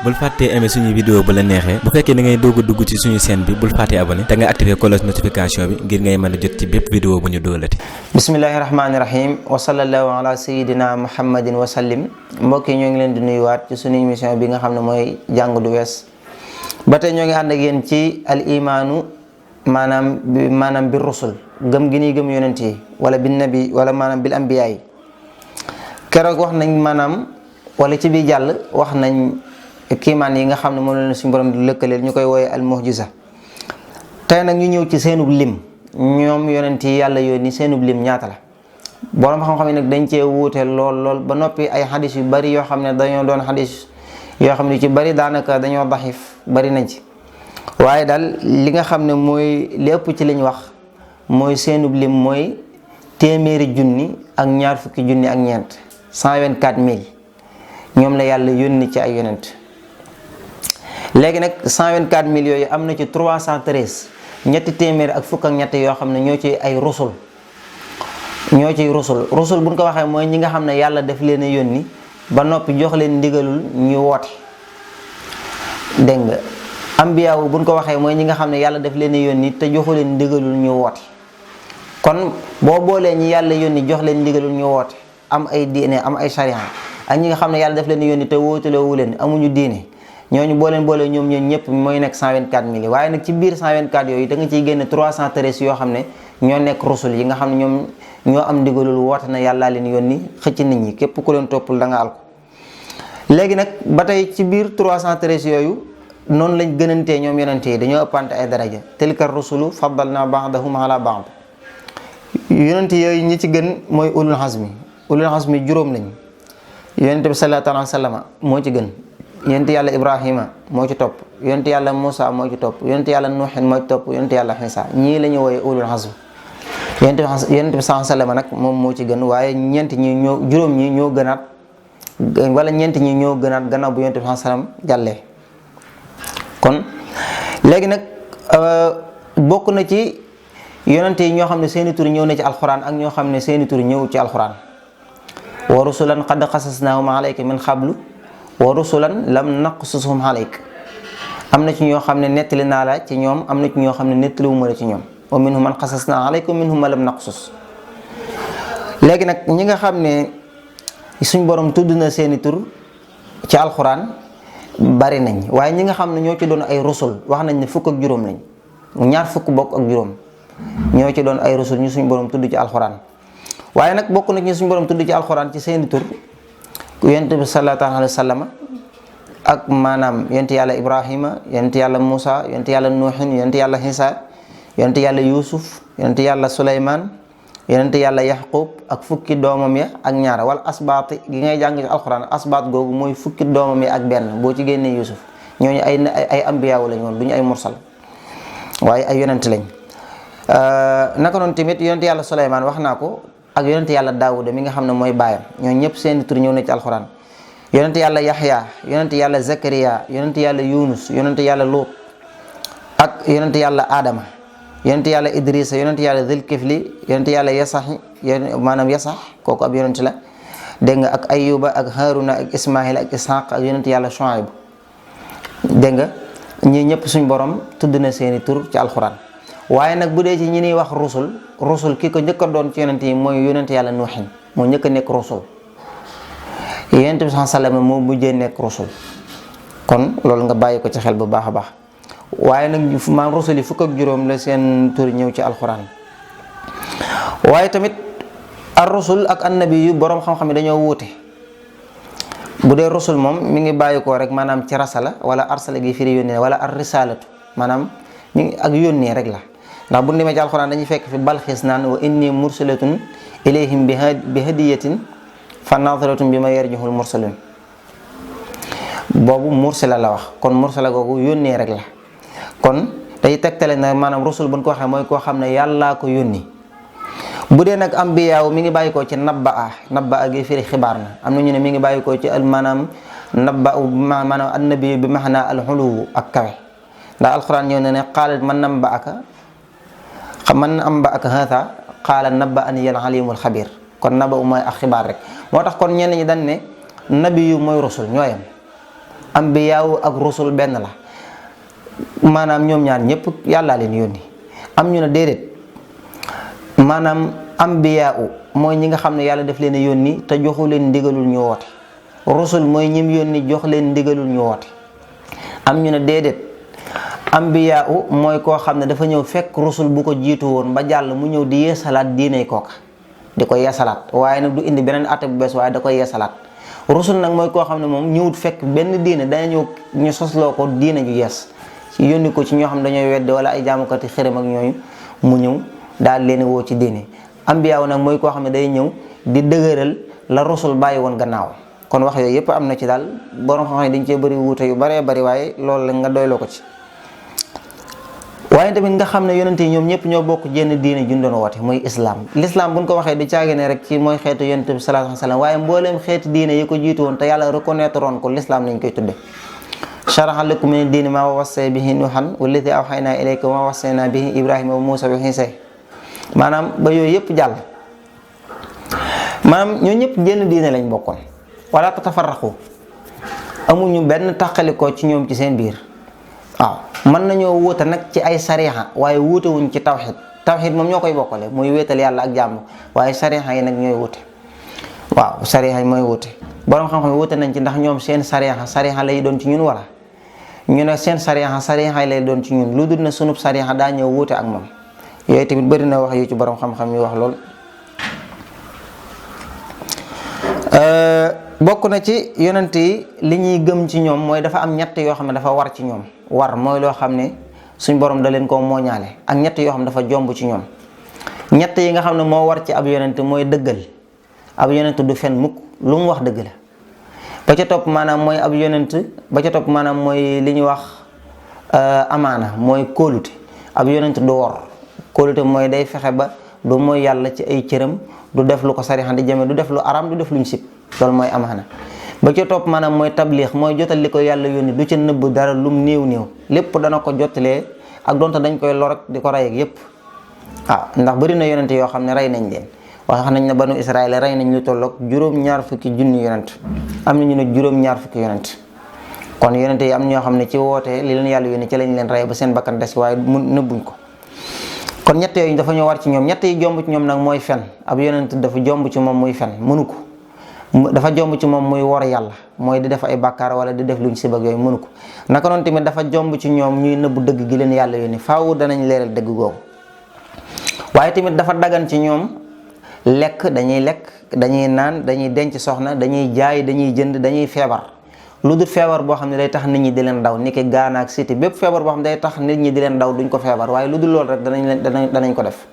bul fàttee aimer suñu vidéo bu la neexee bu fekkee da ngay doog a dugg ci suñu chaîne bi bul fàttee abonné te nga activer cloche notification bi ngir ngay mën a jot ci bépp vidéo bu ñu doolati. bismillahi rahmaani rahim wa sallallahu ala sayidina muhammadin wa sallim. mbokk yi ñoo ngi leen di nuyuwaat ci suñu émission bi nga xam ne mooy jàng du wees ba tey ñoo ngi ànd ak yéen ci al imaanu maanaam bi rusul gëm gi ñuy gëm yonent yi wala bi nabi wala maanaam bil ambiya yi. keroog wax nañ wala ci biir jàll wax nañ kiimaan yi nga xam ne moom la suñu borom di lëkkaleel ñu koy wooye al mu'jiza. tey nag ñu ñëw ci seenub lim ñoom yonent yi yàlla yónni seenub lim ñaata la. borom xam-xam yi nag dañ cee wuute lool ba noppi ay xadis yu bari yoo xam ne dañoo doon xadis yoo xam ne ci bari daanaka dañoo daxif bari nañ ci. waaye daal li nga xam ne mooy lépp ci liñ wax mooy seenub lim mooy téeméeri junni ak ñaar fukki junni ak ñeent 124 000 ñoom la yàlla yónni ci ay yonent. léegi nag 124 000 yooyu am na ci 313 ñetti téeméer ak fukk ak ñett yoo xam ne ñoo ci ay rusul rusul buñ ko waxee mooy ñi nga xam ne yàlla daf leen a yónni ba noppi jox leen ndigalul ñu woote. dégg nga ambiyaawu buñ ko waxee mooy ñi nga xam ne yàlla daf leen a yónni te joxu leen ndigalul ñu woote. kon boo boolee ñi yàlla yónni jox leen ndigalul ñu woote am ay diine am ay sharia ak ñi nga xam ne yàlla daf leen a yónni te wóotaloowu leen amuñu diine ñooñu boolee ñoom ñëpp mooy nekk 124 000 waaye nag ci biir 124 yooyu da nga ciy génne 313 yoo xam ne ñoo nekk rusul yi nga xam ne ñoom ñoo am ndigalul woote na yàllaa leen yónni xëcc nit ñi képp ku leen toppul da nga al ko. léegi nag ba tey ci biir 313 yooyu noonu lañ gënantee ñoom yonente yi dañoo ëppante ay daraja tilka rusulu faddalna ba'dahum ala ba'd. yonente yooyu ñi ci gën mooy ulul azmi juróom lañ. yonente bi sallallahu alayhi wa sallam moo ci gën. yonent yàlla Ibrahima moo ci topp yonent yàlla Moussa moo ci topp yonent yàlla Nuuhin moo ci topp yonent yàlla Isa ñii la ñu wooye ulul azm. yonent bi sallallahu nag moom moo ci gën waaye juróom ñi ñoo gënaat wala ñeent ñi ñoo gënaat gannaaw bu yonent bi sallallahu jàllee. kon léegi nag bokk na ci yonent yi ñoo xam ne seeni tur ñëw na ci alxuraan ak ñoo xam ne seeni tur ñëw ci alxuraan. wa rusulan qad qasasnaahum alayka min qablu wa rusulan lam naqsushum alayk. am na ci ñoo xam ne nettali naa la ci ñoom am na ci ñoo xam ne nettaliwuma la ci ñoom wa minhum man qasasna alayka wa minhum man lam naqsus. léegi nag ñi nga xam ne suñ borom tudd na seeni tur ci alxuraan bari nañ waaye ñi nga xam ne ñoo ci doon ay rusul wax nañ ne fukk ak juróom lañ ñaar fukk bokk ak juróom ñoo ci doon ay rusul ñu suñ borom tudd ci alxuraan. waaye nag bokk na ci suñ borom tudd ci alxuraan ci seeni tur yonent bi sallallahu alayhi wa sallam ak maanaam yonent yàlla Ibrahima yonent yàlla Moussa yonent yàlla Nuuhin yonent yàlla Isa yonent yàlla Yuusuf yonent yàlla Suleymaan yonent yàlla Yaqub ak fukki doomam ya ak ñaar wala asbaat gi ngay jàng ci alxuraan asbaat googu mooy fukki doomam ya ak benn boo ci génnee Yuusuf ñooñu ay ambiyaaw lañ woon du ñu ay mursal waaye ay yonent lañ. naka noonu tamit yonent yàlla Suleymaan wax naa ko. ak yonent yàlla Daawuda mi nga xam ne mooy baayam ñoo ñëpp seeni tur ñëw na ci alxuraan. yonent yàlla Yaxya yonent yàlla Zakariya yonent yàlla Yunus yonent yàlla Lut ak yonent yàlla Adama yonent yàlla Idrisa yonent yàlla Zulkifli yonent yàlla Yasax kooku ab yonent la dégg nga ak Ayuba ak Haruna ak Ismail ak Ishaq ak yonent yàlla Shuayb dégg nga ñii ñëpp suñ borom tudd na seeni tur ci alxuraan. waaye nag bu dee ci ñi ñuy wax rusul ki ko njëkk a doon ci yonent yi mooy yonent yàlla Nuuhin moo njëkk a nekk rusul yonent bi sallallahu alayhi wa sallam moo mujjee nekk rusul kon loolu nga bàyyi ko ci xel bu baax a baax. waaye nag maanaam rusul yi fukk ak juróom la seen tur ñëw ci alxuraan. waaye tamit ar rusul ak annabi yu borom xam-xam yi dañoo wuute bu dee rusul moom mi ngi bàyyi ko rek maanaam ci rasala wala arsala gi firi yónnee wala ar risalatu maanaam mi ngi ak yónnee rek la. ndax bu ñu demee ci alxuraan dañuy fekk fi Balxiis naan wa inni mursalatun ilayhim bi hadiyatin fa naadiratun bi ma yarjihul mursalun boobu mursala la wax kon mursala googu yónnee rek la. kon day tegtale na maanaam rusul bu ñu ko waxee mooy koo xam ne yàllaa ko yónni. bu dee nag ambiyaaw mi ngi bàyyi ko ci nabbaa gi firi xibaar na am na ñu ne mi ngi bàyyi ko ci maanaam maanaam annabi bi maxnaa alxuluwu ak kawe. ndax alxuraan ñëw na ne qaala man naba'aka haadha qaala nabba'ani al-aliimul xabiir kon naba mooy ak xibaar rek moo tax kon ñenn ñi dañ ne nabi yu mooy rusul ñooyam ambiyaawu ak rusul benn la maanaam ñoom ñaar ñëpp yàllaa leen yónni. am ñu ne déedéet maanaam ambiyaawu mooy ñi nga xam ne yàlla def leen a yónni te joxu leen ndigalul ñu woote. rusul mooy ñim yónni jox leen ndigalul ñu woote. am ñu ne déedéet ambiyaawu mooy koo xam ne dafa ñëw fekk rusul bu ko jiitu woon ba jàll mu ñëw di yeesalaat diiney kooka di ko yeesalaat waaye nag du indi beneen atte bu bees waaye da koy yeesalaat. rusul nag mooy koo xam ne moom ñëwut fekk benn diine dana ñëw ñu sosloo ko diine ju yees ci yónni ko ci ñoo xam ne dañooy wedde wala ay jaamukati xërëm ak ñooñu mu ñëw daal leen woo ci diine. ambiyaawu nag mooy koo xam ne day ñëw di dëgëral la rusul bàyyi woon gannaaw. kon wax yooyu yëpp am na ci daal borom xam-xam dañ cee bëri wuute yu baree bari waaye loolu la nga doyloo ko ci. waaye tamit nga xam ne yonente yi ñoom ñëpp ñoo bokk jenn diine ju ñu doon woote muy islam. l'islam buñ ko waxee di caage ne rek ci mooy xeetu yonente bi sallallahu alayhi wasallam waaye mbooleem xeeti diine yi ko jiitu woon te yàlla reconnaître woon ko l'islam lañ koy tudde. sharaha lakum mina diini maa wassayna bihi nuuhan wallazii awhaynaa ilayka wa maa wassaynaa bihi ibrahima wa muusaa wa iisaa maanaam ba yooyu yëpp jàll maanaam ñoo ñëpp jenn diine lañ bokkoon. wala tatafarraqu amuñu benn tàqalikoo ci ñoom ci seen biir waaw mën nañoo wuute nag ci ay sariha waaye wuute wuñ ci tawxid moom ñoo koy bokkale muy wéetal yàlla ak jàmm waaye sariha yi nag ñooy wuute waaw sariha yi mooy wuute borom xam-xam wuute nañ ci ndax ñoom seen sariha lay doon ci ñun wala ñu ne seen sariha lay doon ci ñun lu dul na sunub sariha daa ñëw wuute ak moom yooyu tamit bëri na wax yu ci borom xam-xam yi wax lool. bokk na ci yonent yi li ñuy gëm ci ñoom mooy dafa am ñett yoo xam ne dafa war ci ñoom war mooy loo xam ne suñ borom da leen koo mooñaale ak ñett yoo xam ne dafa jomb ci ñoom. ñett yi nga xam ne moo war ci ab yonent mooy dëggal ab yonent du fen mukk lu mu wax dëgg la ba ca topp maanaam mooy ab yonent ba ca topp maanaam mooy li ñuy wax amaana mooy kóolute ab yonent du wor kóolute mooy day fexe ba du mooy yàlla ci ay cëram du def lu ko sarixa di jëme du def lu aram du def luñ sib loolu mooy amaana. ba ca topp maanaam mooy tabliix mooy jotal li ko yàlla yónni du ca nëbb dara lum néew lépp dana ko jotalee ak donte dañ koy lor ak di ko rey ak yépp waaw ndax bëri na yonent yoo xam ne rey nañ leen wax nañ ne banu Israël rey nañ lu tolloog juróom-ñaar fukki junni yonent am na ñu ne juróom-ñaar fukki yonent kon yonent yi am ñoo xam ne ci wootee li leen yàlla yónni ci lañ leen rey ba seen bakkan des waaye mu nëbbuñ ko. kon ñett yooyu dafa ñoo war ci ñoom ñett yi jomb ci ñoom nag mooy fen ab yonent dafa jomb ci moom muy fen mënu ko dafa jomb ci moom muy wor yàlla mooy di def ay bàkkaar wala di def luñ sibak yooyu mënu ko naka noonu tamit dafa jomb ci ñoom ñuy nëbbu dëgg gi leen yàlla yónni faaw danañ leeral dëgg googu waaye tamit dafa dagan ci ñoom lekk dañuy naan dañuy denc soxna dañuy jaay dañuy jënd dañuy feebar lu dul feebar boo xam ne day tax nit ñi di leen daw ni ki gaana ak siti bépp feebar boo xam ne day tax nit ñi di leen daw duñ ko feebar waaye lu dul loolu rek danañ ko def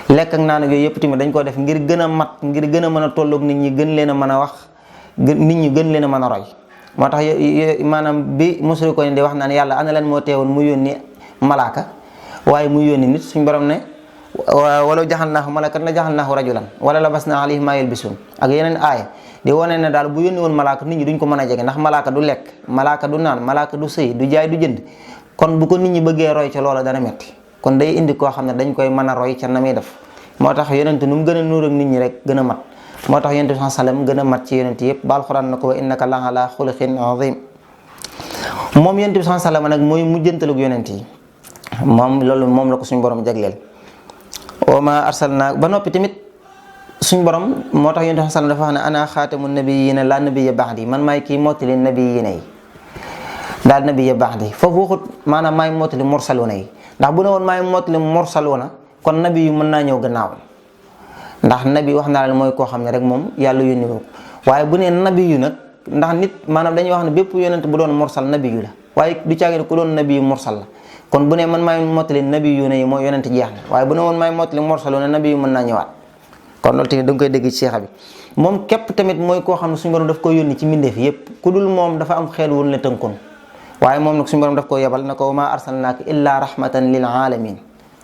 lekk ak naan ak yooyu yëpp tamit dañ ko def ngir gën a mat ngir gën a mën a tolloog nit ñi gën leen a mën a wax nit ñi gën leen a mën a roy moo tax maanaam bi musriko ni di wax naan yàlla ana leen moo teewoon mu yónni malaaka waaye mu yónni nit suñ borom ne wala jaxalnaahu malakan la jaxalnaahu rajulan wala labasnaa alayhim maa yalbisuun ak yeneen aaya di wane ne daal bu yónni woon malaaka nit ñi duñ ko mën a jege ndax malaaka du lekk malaaka du naan malaaka du sëy du jaay du jënd kon bu ko nit ñi bëggee roy ca loola dana metti kon day indi koo xam ne dañ koy mën a roy ca na muy def moo tax yonent nu mu gën a nuur ak nit ñi rek gën a mat moo tax yonent bi sallam gën a mat ci yonent yëpp ba alxuraan na ko wa innaka la ala xuluqin azim moom yonent bi sallam nag mooy mujjantalug yonent yi moom loolu moom la ko suñu borom jagleel wa ma arsalna ba noppi tamit suñ borom moo tax yonent bi sallam dafa wax ne ana xaatamu nabiyyiina la nabiyya ba'di man maay kii mottali nabiyyiina yi daal nabiyya ba'di foofu waxut maanaam maay mottali mursaluuna yi ndax bu ne woon maay mottali mursaluuna kon nabi yu mën naa ñëw gannaaw ndax nabi wax naa la mooy koo xam ne rek moom yàlla yónni ko waaye bu nee nabi yu nag ndax nit maanaam dañuy wax ne bépp yonent bu doon mursal nabi yu la waaye du caagin ku doon nabi yu mursal la kon bu ne man maay mottali nabi yu ne yi mooy yonent jeex na waaye bu ne woon maay mottali mursaluuna nabi yu mën naa ñëwaat kon loolu tamit da nga koy dégg ci seexa bi moom képp tamit mooy koo xam ne suñu borom daf koy yónni ci mbindeef yépp ku dul moom dafa am xel wun la tënkoon waaye moom nag suñu borom daf ko yebal na ko wa maa arsalnaaka illaa rahmatan lil alamin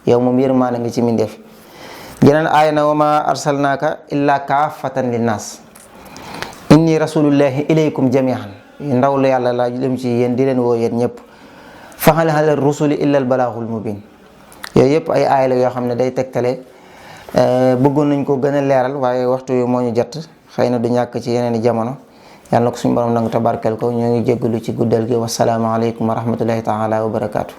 yow moom yërmaande nga ci mbindeef geneen aaya na wa maa arsalnaaka illaa kaafatan linnaas inni rasulullahi ilaykum jamian ndaw la yàlla laa dem ci yéen di leen woo yéen ñëpp fa hal ala rusuli illa al balaaxul mubin yooyu yëpp ay aaya la yoo xam ne day tegtale bëggoon nañ ko gën a leeral waaye waxtu yu moo ñu jot xëy na du ñàkk ci yeneen i jamono yàlla na ko suñu borom nangu tabarkel ko. ñoo ngi jéggalu ci guddal gi. wasalaamu aleykum wa rahmatullahi taala wa barakaatu.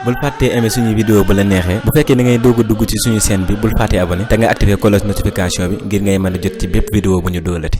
bul fàttee aimer suñu vidéo bu la neexee bu fekkee da ngay doog a dugg ci suñu chaîne bi bul fàttee abonné te nga activer cloche notification bi ngir ngay mën a jot ci bépp vidéo bu ñu doolati.